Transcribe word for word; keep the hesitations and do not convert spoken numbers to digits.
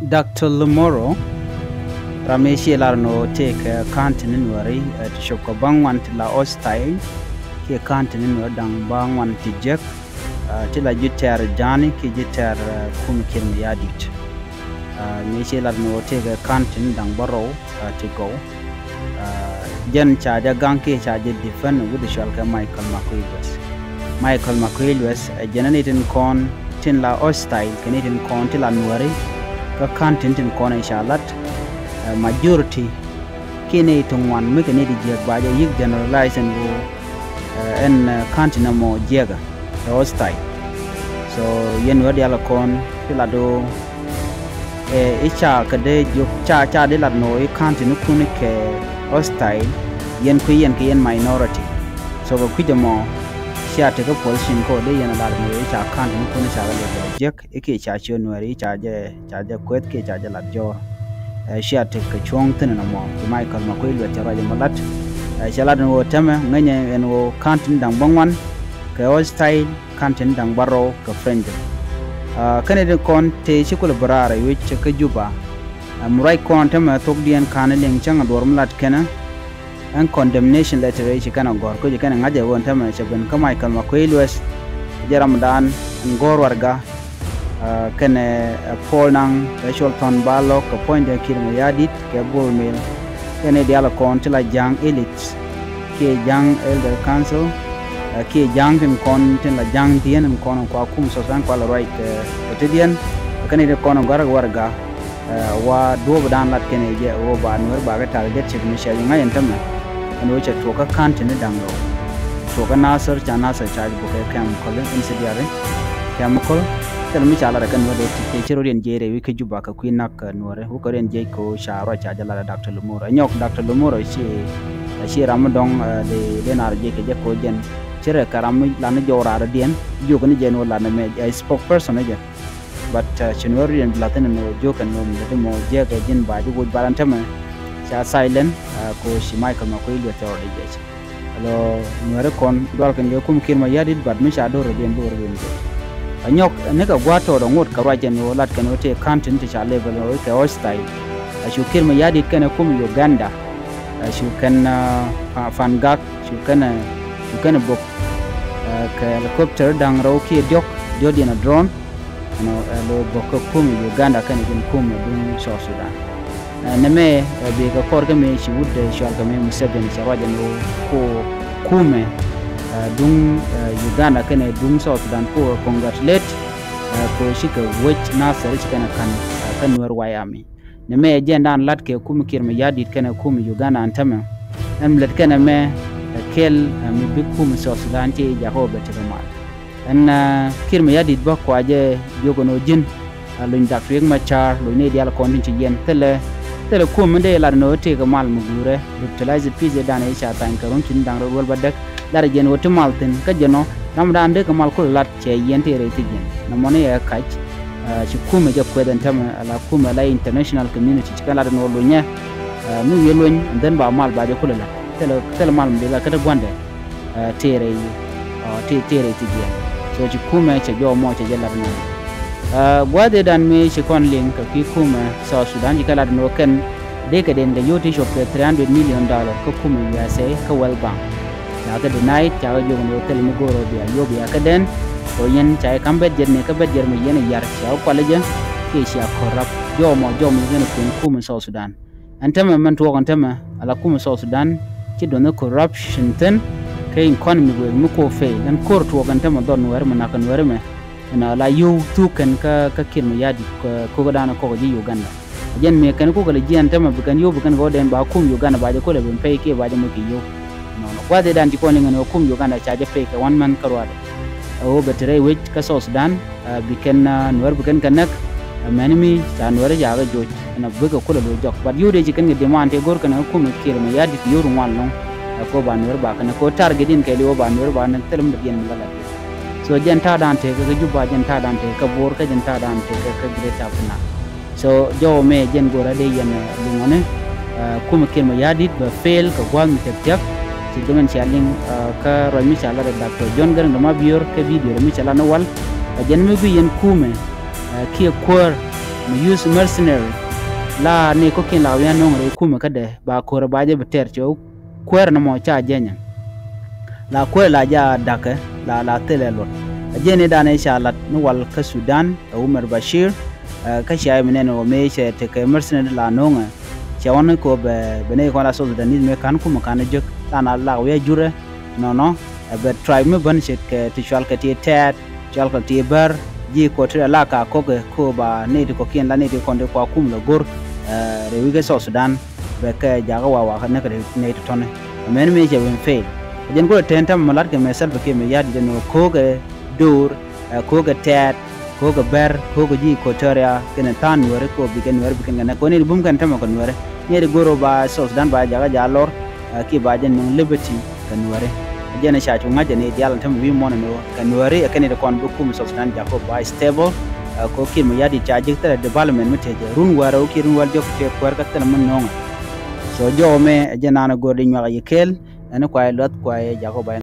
Doctor Lumoro, ram ëë ciɛ lar ni ɣöö tëëkɛ county ni Nuääri, ɛ, ti cop kɛ bäŋuan ti la hostile, kiɛ county ni Nuääri da̱ŋ bäŋuan ti jek, ɛ, ti la ji̱ tɛ̈r Ja̱a̱ŋni kiɛ ji̱ tɛ̈r, ɛ, kum Kiir Mayardit. Ɛ, mëë ciɛ lar ni ɣöö tëëkɛ county ni da̱ŋ bärɔw, ɛ, ti gɔw. Ɛ, jɛn ca jɛ gaŋ kiɛ ca jɛ defend wi̱cdɛ cɔalkɛ Michael Makuei Lueth. Michael Makuei Lueth, ɛ, jɛn ɛ ni tin kɔn tin la hostile kɛ ni tin kɔn tin la Nuääri kä county tin kɔn in ca lat, ɛ, majority kiɛ ni ti ŋuan mi kɛ ni ti jiäk ba jɛ yi̱k generalize ɛn ɣöö, ɛ, ɛn, ɛ, county nɔmɔ jiäkä ɛ hostile. So yɛn Nuäär diaal kɔn ti lat ɣöö, ɛ, i̱ ca kɛ dee jiök ca, ca dee lat ni ɣöö i̱ county ni kun kɛ hostile, yɛn kui̱ yɛn kɛ yɛn minority. So kɛ kui̱c ɛmɔ cia tekɛ position kɛ ɣöö dee yɛn a lat ni ɣöö i̱ ca county ni kun ca kɛ lɛ kɛ jiäk, i̱ kiɛ ca ciö Nuääri, i̱ ca jɛ, ca jɛ kueth kiɛ ca jɛ lat jɔɔr. Ɛ, cia tekɛ cuɔ̱ŋ thi̱n ɛn ɛmɔ, ci Michael Makuei Lueth cɛ ruac ɛmɔ lat. Ɛ, cɛ lat ɛn ɣöö täämɛ ŋäcɛ ɛn ɣöö county ni da̱ŋ bäŋuan kɛ hostile, county ni da̱ŋ bärɔw kɛ friendly. Ɛ, kɛnɛ ti kɔn tëë ci kulɛ bi raar ɛ wi̱c kä Juba. Ɛ, mi ruac kɔn täämɛ thokdiɛn ka̱n liŋ cäŋ a duɔ̱ɔ̱r mi lat kɛnɛ. Ɛn condemnation letter ëë ci kɛn a gɔ̱r kä ci kɛn a ŋa̱c ɛ ɣöö ɛn täämɛ cɛ ben kä Michael Makuei Lueth, jɛ ramdan ɛn go̱o̱r warɛga, ɛ, kɛnɛ, ɛ, Paul Nang, ɛ, Col Thɔn Balɔk, kɛ puɔ̱nydɛ Kiir Mayardit kɛ Bol Mel, kɛnɛ diaal kɔn ti la Ja̱a̱ŋ elite kiɛ Ja̱a̱ŋ Elder Council, ɛ, kiɛ Ja̱a̱ŋ tin kɔn tin la Ja̱a̱ŋdiɛn tin kɔn kua kum South Sudan kua la ruac kɛ, kɛ tetdiɛn, kɛnɛ tin kɔn gɔ̱a̱r warɛga. Ɛ, wa duɔ̱ɔ̱pdan lat kɛnɛ jɛ ɣöö ba Nuäär ba kɛ target cik mi cia ji̱ ŋa̱c ɛn täämɛ. Ɛn ɣöö cɛ tuɔɔk kä county ni da̱ŋ rɛw. Tuɔɔk kä Nasir, ca Nasir ca ji̱ bukɛ chemical incendiary chemical. Thil mi ca lat ɛ kä Nuäär dee ti tëë ci rɔ̱diɛn jiɛc rɛy wi̱c kä Juba kɛ kui̱ nak, ɛ, Nuääri. Wä kɛ rɔ̱diɛn jiɛc kɛ ɣöö ca ruac ca jɛ lat ɛ Doctor Lumoro. Ɛ nyɔk Doctor Lumoro ci, ɛ, ci ram mi dɔ̱ŋ, ɛ, dee, dee naar jiɛc kɛ jɛ kɛ ɣöö jɛn ci rɛ kɛ ram mi lan ni jɔw raardiɛn. Jiök ni jɛ ni wä lat ni mɛ, ɛ, spokesperson ni jɛ. But, uh, ci Nuäär riɛn bi la̱th in ɛn ɣöö jiök ɛn ɣöö mi lät mɔ jiäkɛ ji̱n ba ji̱ woc bal ɛn täämɛ. Ca silent, uh, kɛ ɣöö ci Michael Makuei Lueth cɛ rɔ dee jiɛc. Alo Nuääri kɔn dual kɛn kɛ kum Kiir Mayardit, but mi ca do̱r rɔ̱diɛn bi rɔ̱diɛn jiɛc. Ɛ nyɔk ni kɛ gua̱a̱th tɔɔt ɛ ŋot kɛ ruac ɛn ɣöö lat kɛn ɣöö tëë county ti ca level ɣöö kɛ hostile. Ɛ cu Kiir Mayardit kɛnɛ kum Uganda. Ɛ cu kɛn, uh, Fa-, Fangak, cu kɛn, cu kɛn bok, uh, kɛ helicopter da̱ŋ rɛw kiɛ diɔ̱k, diɔ̱kdiɛn ɛ drone. Ɛnɔ, ɛ, lo̱ bok kä kum Uganda kɛnɛ ji̱n kum duŋ South Sudan. Ɛ, nɛmɛ, ɛ, bikɛ kɔr kä mëë ci wut, ɛ, cɔal kɛ mëë Museveni cɛ ruac ɛn ɣöö ko kumɛ, ɛ, duŋ, ɛ, Uganda kɛnɛ duŋ South Sudan ko congratulate, ɛ, ko cikɛ wec Nasir ci kɛnɛ ka̱n, ɛ, kä Nuer White Army. Nɛmɛ jɛn dan lat kɛ kum Kiir Mayardit kɛnɛ kum Uganda ɛn täämɛ. Ɛn lät kɛnɛ mɛ, ɛ, kɛl, ɛ, mi bi kum South Sudan ci jakä wä bɛ tekɛ mal. Ɛn, ɛ, Kiir Mayardit bä kua jɛ jiök ɛn ɣöö ji̱n, ɛ, luny Dak Riek Machar, luny ni diaal kɔn tin ci yɛn. Thilɛ, thilɛ kum mi dee lat ɛn ɣöö tëëkɛ mal mi guurɛ, revitalized peace ëëdan ëë ca thany kɛ run cin da̱ŋ rɛw wäl bädäk. Lat ɛ jɛn ɣöö ti mal thi̱n, kä jɛn ɔ, ram dan dee kɛ mal kulɛ lat cɛ yɛn tëë rɛy thi̱n jɛn. Nɔmɔ ni ɛ kac, ɛ, ci kumɛ jɛ kuɛth ɛn täämɛ, ala kumɛ, ala international community, ci kɛn lat ɛn ɣöö lunyɛ, ɛ, mi wi̱i̱ luny, and then ba mal ba jɛ kulɛ lat. Thilɛ, thilɛ mal mi dee lat kä ti gua̱ndɛ. Ɛ, tëë rɛy, ɛ, tëë, tëë rɛy ti jiɛn. So ci kumɛ cɛ jɔw mɔ cɛ jɛ lat nɔ. Ɛ, gua̱a̱th ëëdan mëë ci kɔn liŋ kɛ kui̱ kumɛ South Sudan ci kɛ lat nɔ kɛn dee kɛ den kɛ yio̱w ti cop kɛ three hundred million dollar kä kumɛ U S A kä World Bank. Ca kɛ deny, ca kɛ jiök nɔ thil mi go̱o̱r ɔ bia yio̱w bia kɛ den. Kɛ yɛn ca kɛ ka̱m budget ni kä budget mi yɛn ɛ yar ca kɛ kual jɛ kiɛ cia corrupt. Jɔw mɔ, jɔw mɔ yɛn ɛ kuɛn kumɛ South Sudan. Ɛn täämɛ mɛn tuɔɔk ɛn täämɛ ala kumɛ South Sudan ci duɔth ni corruption thi̱n, kɛ economy wëë mi ko̱o̱p fail. Ɛn ko̱r tuɔɔk ɛn täämɛ dhɔr Nuɛɛri mɛ, nak kɛ Nuɛɛri mɛ. Ɛn ala yio̱w thuk kɛn kä, kä Kiir Mayardit kɛ ko̱k dan kɔk ji̱ Uganda. Ɛ jɛn mëë kɛn ko̱k ala jiɛn täämɛ bi kɛn yio̱w bi kɛn kɛ ɣöö dɛn ba kum Uganda ba jɛ kulɛ ben pay kiɛ ba jɛ moc kɛ yio̱w. Nɔnɔ gua̱a̱th ëëdan ci kɔn liŋ ɛn ɣöö kum Uganda ca jɛ pay kɛ one month kä ruaadɛ. Ɛ ɣöö bɛ te rɛy wec kä South Sudan. Ɛ, bi kɛn, ɛ, Nuɛɛr bi kɛn kɛ näk. Ɛ, mɛni mi ca Nuɛɛr ca kɛ joc ɛn a bikɛ kulɛ lo̱c jɔk. But yio̱w dee ci kɛn kɛ demand tëë go̱r kɛn ɛ kumɛ Kiir Mayardit kɛ yio̱w ri ŋuan ɛlɔ̱ŋ. Ɛ, kɛ ɣöö ba Nuɛɛr ba kɛ näk, kɛ ɣöö target in kɛɛliw ɣöö ba Nuɛɛr ba näk thilɛ mi dɔ̱diɛn mi la lat. So jɛn ta̱a̱dan tëëkɛ kä Juba, jɛn ta̱a̱dan tëëkɛ kä Bor, kä jɛn ta̱a̱dan tëëkɛ kä Greater Upper Nile. So jɔw mɛ jɛn go̱rä dee yɛn, ɛ, luŋɔni, ɛ, kumɛ Kiir Mayardit bɛ fail kɛ gua̱a̱th mi thia̱k thia̱k. Ci gɛ mɛn cia liŋ, ɛ, kä ruac mi ca lat ɛ Doctor John Garang de Mabior kɛ video mi ca lat ni wal. Ɛ jɛn mi bi yɛn kumɛ, ɛ, kiɛ kuäär mi use mercenary. La ni kɔ̱kiɛn la wi̱i̱ a no̱o̱ŋ rɛy kumɛ kädɛ ba ko̱rɛ ba jɛ bi tɛr cɛ kuäär ni mɔ ca jɛnyɛ. La kuäär la ja da̱kɛ la la thilɛ luɔt. A jɛn ni danɛ ca lat ni wal kä Sudan ɛ Umar Bashir. Ɛ, kä cia mi nɛn wä mëë cɛ tekɛ mercenary la no̱o̱ŋɛ. Cɛ wä ni ko bɛ bɛ ni kɔn la South Sudanese mëë ka̱n kumɛ ka̱n jek la na lak wi̱i̱ a jurɛ. Nɔnɔ ɛ bɛ tribe mi bän ce̱tkɛ ti cual kɛ ti tɛɛt cual kɛ ti bär ji̱ Equatoria la ka kɔkɛ ko ba ni ti kɔ̱kiɛn la ni ti kɔn ti kua kum lɛ go̱r. Ɛ, rɛy wi̱i̱ kɛ South Sudan bɛ kɛ jakä wawa kä näk rɛy nɛy ti tɔ̱ni. Ɛ mɛn mi cɛ win fail. Ɛ jɛn kulɛ tɛn tɛmɛ mɛ lat kɛ mɛ Salva Kiir mɛ ya̱t jɛ nɔ ko̱o̱kɛ do̱r, ɛ, ko̱o̱kɛ tɛɛt, ko̱o̱kɛ bɛr, ko̱o̱kɛ ji̱ Equatoria kɛnɛ tha̱a̱ŋ nuɛri ko̱o̱k bikɛ nuɛri bikɛn kɛnɛ ko̱ni di bum kɛn tɛmɛ kɛ nuɛri. Ni di go̱r ba South Sudan ba jakä ja lɔr, ɛ, ki ba jɛ nuŋ liberty kɛ nuɛri. Ɛ jɛn ca cu ŋa̱c jɛ ni diaal tɛmɛ wi̱i̱ muɔ̱n ni wä kɛ nuɛri ɛ kɛn di kɔn bi kum South Sudan jakä ba stable. Ɛ, ko̱o̱k Kiir mɛ ya̱t di ca ji̱ thilɛ development mi tëë jɛ run wäärä wä ki run wäl jɔk tëë kuäär kä thilɛ mi no̱o̱ŋɛ. So jɔwä mɛ ɛ jɛ naan ɛ go̱r di nyuak ɛ yi kel. Ɛn kuay luath kuay jakä ba